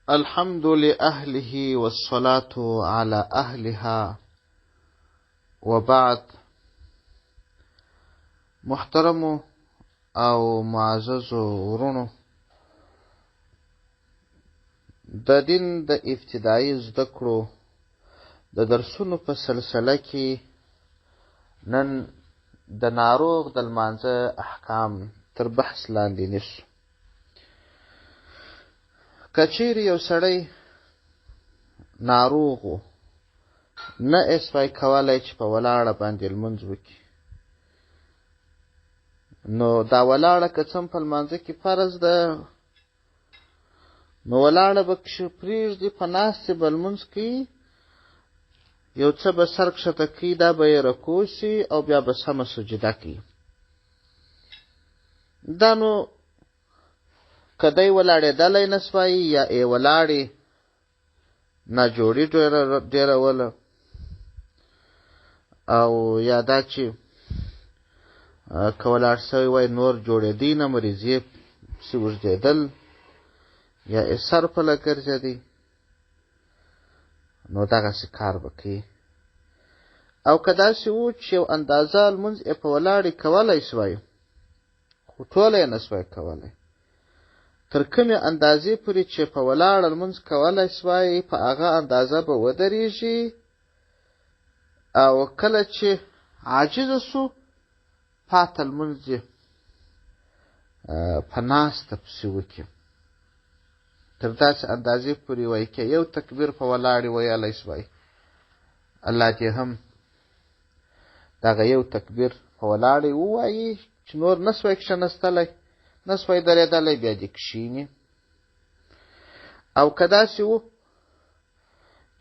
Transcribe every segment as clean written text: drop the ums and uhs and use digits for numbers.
الحمد لأهله والصلاة على أهلها وبعد. محترمو او معززو ورونو، د دین د ابتدایي زده کړو د درسونو په سلسله کې نن د ناروغ د لمانځه احکام تر بحث لاندې نیسو. که چیرې یو سړی ناروغ و، نه یې سوای کولی چې په ولاړه باندې لمونځ وکړي، نو دا ولاړه که څه هم په لمانځه کې فرض ده، نو ولاړه به کښې پرېږدي، په ناستې به لمونځ کوي، یو څه به سر کښته کوي، دا به یې رکوع سي او بیا به سمه سجده کوي. دا نو که دی ولاړېدلی نه سوای یا یې ولاړې ناجوړي ډېره وله، او یا دا چې که ولاړ سوی وای نور جوړېدی نه، مریض یې پسې اوږدېدل یا یې سر پله ګرځېدی، نو دغسې کار به کوي. او که داسې وو چې یو اندازه لمونځ یې په ولاړې کولی سوای، خو ټوله یې نه سوای کولی، تر کومې اندازې پورې چې په ولاړه لمونځ کولی سوای، په هغه اندازه به ودرېږي، او کله چې عاجزه سو پاته لمونځ یې په ناسته پسې وکړي، تر داسې اندازې پورې وایي که یو تکبیر په ولاړې ویلی سوای، الله دې هم دغه یو تکبیر په ولاړې ووایي چې نور نه سوای کښېنستلی، نه سوای درېدلی، بیا دې کښېني. او که داسې وو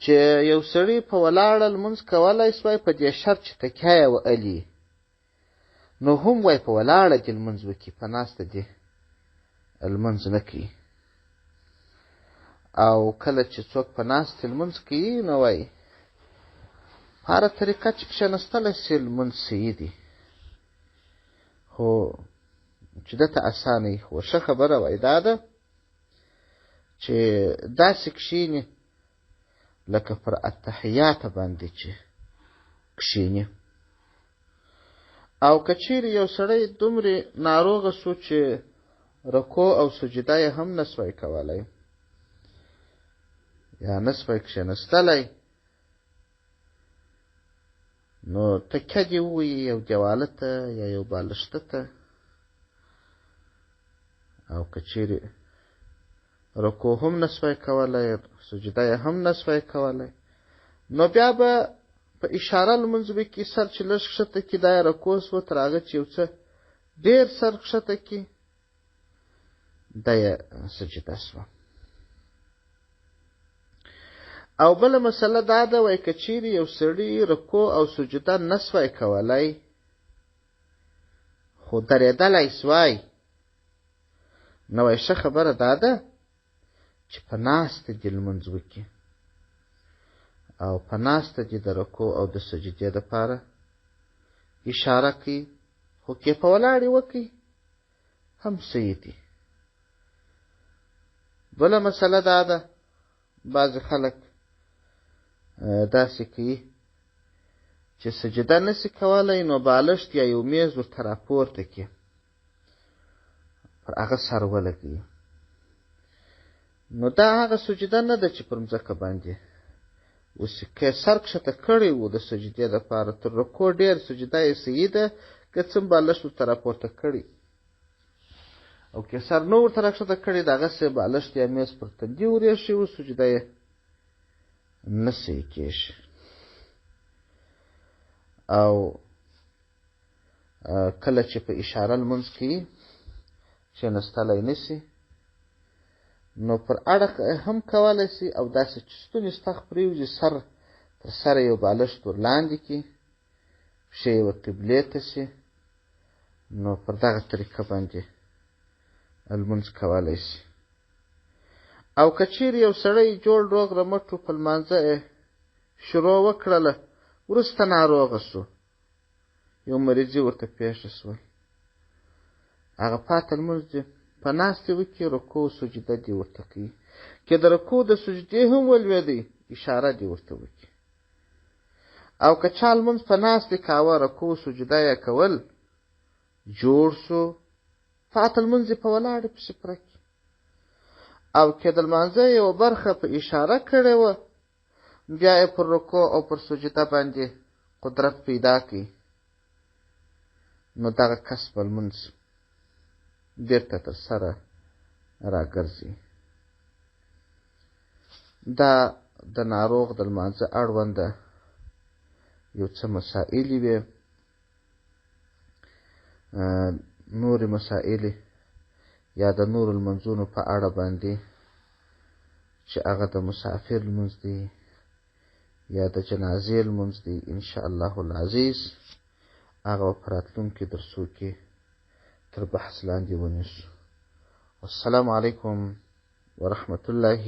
چې یو سړي په ولاړه لمونځ کولی سوای په دې شرط چې تکیه یې وهلي، نو هم وای په ولاړه دې لمونځ وکړي، په ناسته دې لمونځ نه کوي. او کله چې څوک په ناستې لمونځ کوي، نو وایي په هره طریقه چې کښېنستلی سي لمونځ صحیح دی، خو چې ده ته اسانه وي. خو ښه خبره وایي دا ده چې داسې کښېني لکه پر التحیاته باندې چې کښېني. او که چیرې یو سړی دومرې ناروغه سو چې رکوع او سجده یې هم نه سوای کولی یا نه سوای کښېنستلی، نو تکیه دې ووایي یو دیواله ته یا یو بالښته ته، او که چیرې رکوع هم نه سوای کولی، سجده یې هم نه سوای کولی، نو بیا به په اشاره لمونځ وکړي، سر چې لږ کښته کړي دا یې رکوع سوه، تر هغه چې یو څه ډېر سر کښته کړي دا یې سجده سوه. او بله مسله دا ده، وایي که چیرې یو سړي رکوع او سجده نه سوای کولی خو درېدلی سوای، نو وایي ښه خبره دا ده چې په ناسته دې لمونځ وکړي او په ناسته دې د رکوع او د سجدې دپاره اشاره کوي، خو که په ولاړې وکړي هم صحیح دي. بله مسله دا ده، بعضې خلک داسې کوي چې سجده نسي کولی، نو بالښت یا یو میز ورته راپورته کړي، پر هغه سر ولګوي، نو دا هغه سجده نه ده چې پر مځکه باندې اوس که سر کښته کړی وو د سجدې دپاره، تر رکوع ډېر سجده یې صحیح ده، که څه بالښت ورته راپورته کړی، او که سر نه ورته راکښته کړی، د هغسې بالښت یا میز پر تندي ورېښی و، سجده یې نه صحیح کېږي. او کله چې په اشاره لمونځ کوي کښېنستلی نه سي، نو پر اړخ هم کولی سي، او داسې چې ستوني ستغ پرېوځي، سر تر سره یو بالښت ورلاندې کړي، پښې یې قبلې ته سي، نو پر دغه طریقه باندې لمونځ کولی سي. او که چیرې یو سړی جوړ روغ رمټ و، په لمانځه یې شروع وکړله، وروسته ناروغه سو، یو مریضي ورته پېښه سول، هغه پاته لمونځ دې په ناستې وکړي، رکوع سجده دې ورته کوي. که د رکوع د سجدې هم ولوېدی، اشاره دې ورته وکړي. او که چا لمونځ په ناستې کاوه، رکوع سجده یې کول، جوړ سو، پاته لمونځ یې په ولاړې پسې پوره کړي. او که د لمانځه یوه برخه په اشاره کړې وه، بیا یې پر رکوع او پر سجده باندې قدرت پیدا کړي، نو دغه کس به لمونځ بیرته تر سره راګرځي. دا د ناروغ د لمانځه اړونده یو څه مسائلې وې. نورې مسائلې یا د نورو لمونځونو په اړه باندې چې هغه د مسافر لمونځ دی یا د جنازې لمونځ دی، ان شاء الله العزیز هغه په راتلونکي درسو کې تر بحث لاندې ونیسو. والسلام علیکم ورحمة الله.